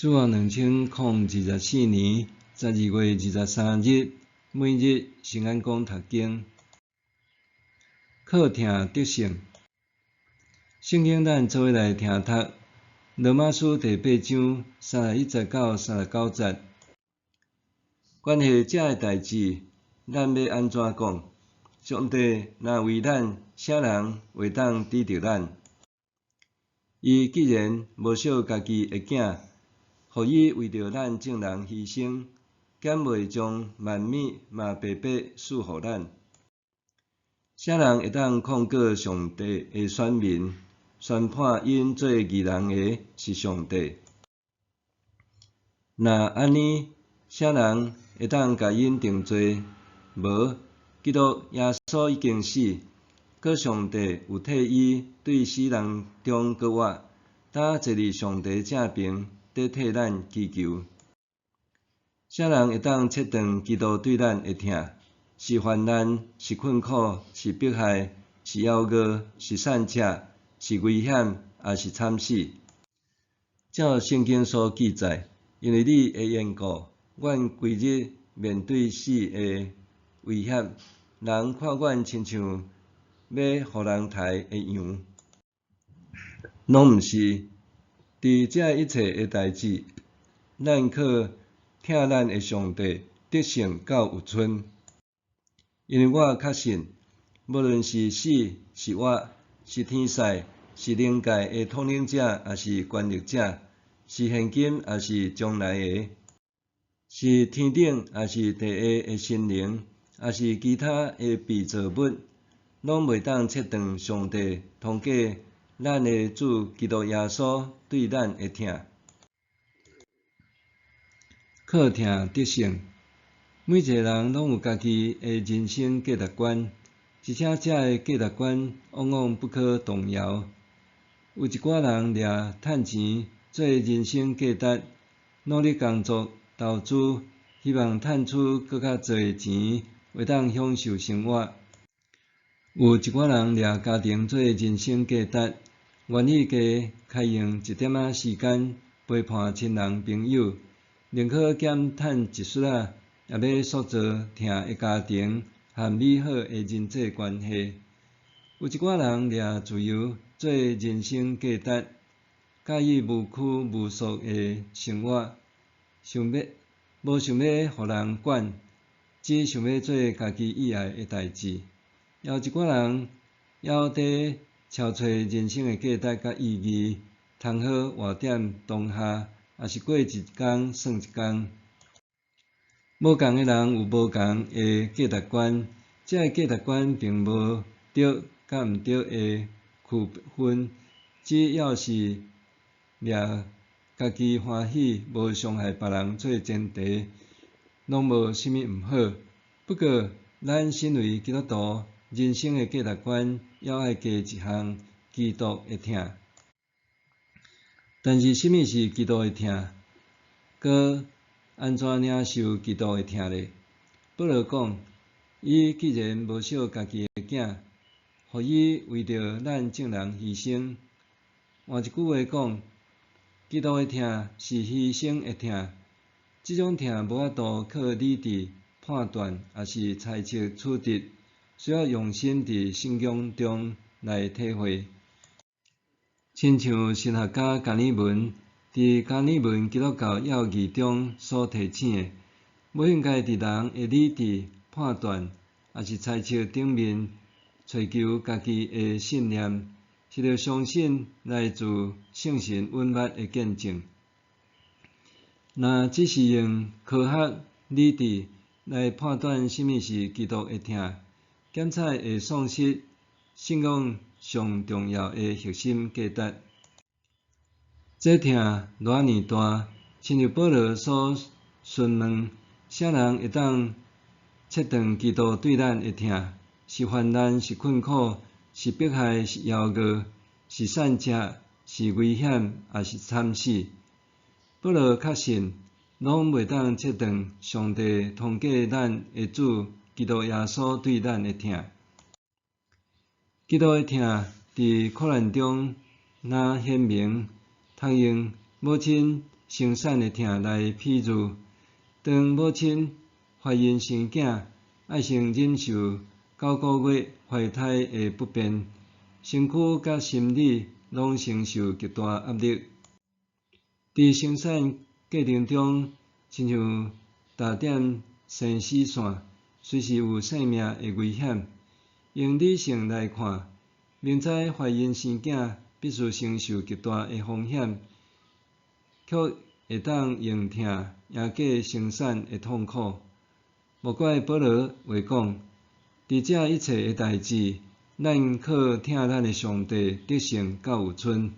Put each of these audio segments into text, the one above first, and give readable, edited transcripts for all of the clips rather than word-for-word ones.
主後2024年12月23日，每日聖安講讀經，靠疼得勝。聖經咱做伙來聽讀，羅馬書第八章31節到39節。關係這个代誌，咱欲按怎講？上帝若為咱，啥人會當抵擋咱？伊既然無惜家己的囝，予伊為著咱眾人犧牲，敢袂將萬物嘛白白賜予咱？啥人會當控告上帝的選民？宣判𪜶做義人的是上帝。若按呢，啥人會當共𪜶定罪？無，基督耶穌已經死，閣上帝有替伊對死人中閣活，今坐佇上帝正爿，佇替咱祈求。啥人會當切斷基督對咱的疼？是患難，是困苦，是迫害，是枵餓，是散赤，是危險，抑是慘死？照聖經所記載，因為你的緣故，阮規日面對死的危險，人看阮親像欲予人刣的羊。攏毋是，佇這一切的代誌，咱靠疼咱的上帝得勝到有賰。因為我確信，無論是死是活，是天使，是靈界的統領者，抑是權力者，是現今抑是將來的，是天頂抑是地下的神靈，抑是其他的被造物，攏袂當切斷上帝通過咱的主基督耶穌對咱的疼。靠疼得勝。每一个人攏有家己的人生價值觀，而且這个價值觀往往不可動搖。有一寡人掠趁錢做人生價值，努力工作、投資，希望趁出閣較濟錢，會當享受生活。有一寡人掠家庭做人生價值，願意加開用一點仔時間陪伴親人朋友，寧可減趁一絲仔，也欲塑造疼的家庭和美好的人際關係。有一寡人掠自由做人生價值，佮意無拘無束的生活，想欲無想欲予人管，只想欲做家己意愛的代誌。也有一寡人猶佇撨揣人生的價值佮意義，通好活踮當下，抑是過一工算一工。無仝的人有無仝的價值觀，這個價值觀並無對佮毋對的區分，只要是掠家己歡喜、無傷害別人做前提，攏無啥物毋好。不過，咱身為基督徒，人生的價值觀猶愛加一項基督的疼。但是，啥物是基督的疼？閣按怎領受基督的疼呢？保羅講，伊既然無惜家己的囝，予伊為著咱眾人犧牲。換一句話講，基督的疼是犧牲的疼，這種疼無法度靠理智判斷，抑是猜測取得，需要用心佇信仰中來體會。親像神學家加爾文佇加爾文基督教要義中所提醒的，無應該佇人的理智判斷，抑是猜測頂面揣求家己的信念，是著相信來自聖神允卌的見證。若只是用科學理智來判斷啥物是基督的疼，檢採會喪失信仰上重要的核心價值。這疼偌爾大，親像保羅所詢問：啥人會當切斷基督對咱的疼？是患難，是困苦，是迫害，是枵餓，是散赤，是危險，抑是慘死？保羅確信，攏袂當切斷上帝通過咱的主基督耶穌對咱的疼。基督的疼佇苦難中若顯明，通用母親生產的疼來譬喻。當母親懷孕生囝，愛先忍受9個月懷胎的不便，身軀佮心理攏承受極大壓力。佇生產過程中，親像踏踮生死線，隨時有性命的危險。用理性來看，明知懷孕生囝必須承受極大的風險，卻會當用疼贏過生產的痛苦。莫怪保羅話講，佇這一切的代誌，咱靠疼咱的上帝得勝較有賰。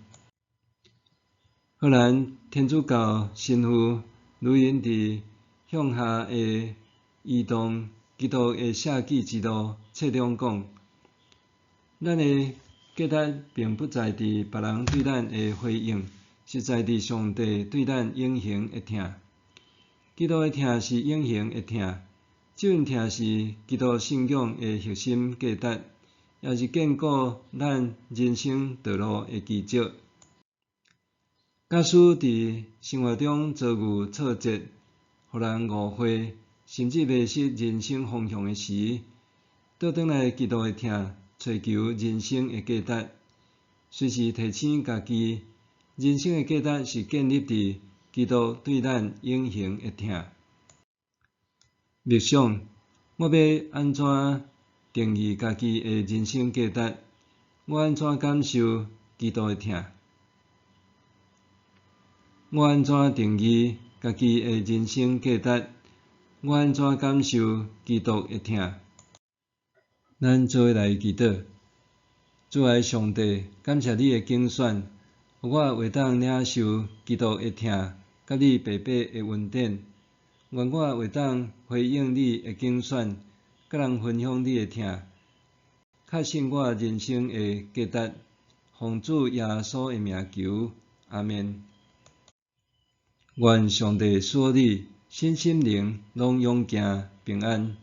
荷蘭天主教神父盧因佇向下的移動基督的捨己之路冊中講：咱的價值並不在佇別人對咱的回應，是在佇上帝對咱永恆的疼。基督的疼是永恆的疼，這份疼是基督信仰的核心價值，也是堅固咱人生道路的基石。假使佇生活中遭遇挫折，予人誤會，甚至迷失人生方向的時，倒轉來基督的疼，尋求人生的價值，隨時提醒家己，人生的價值是建立佇基督對咱永恆的疼。默想，我欲按怎定義家己的人生價值？我按怎感受基督的疼？我按怎定義家己的人生價值？我按怎感受基督的疼？咱做伙來祈禱。主愛上帝，感謝你的揀選，予我會當領受基督的疼，佮你白白的恩典。願我會當回應你的揀選，佮人分享你的疼，確信我人生的價值。奉主耶穌的名求，阿們。願上帝賜予你身心靈攏勇健平安。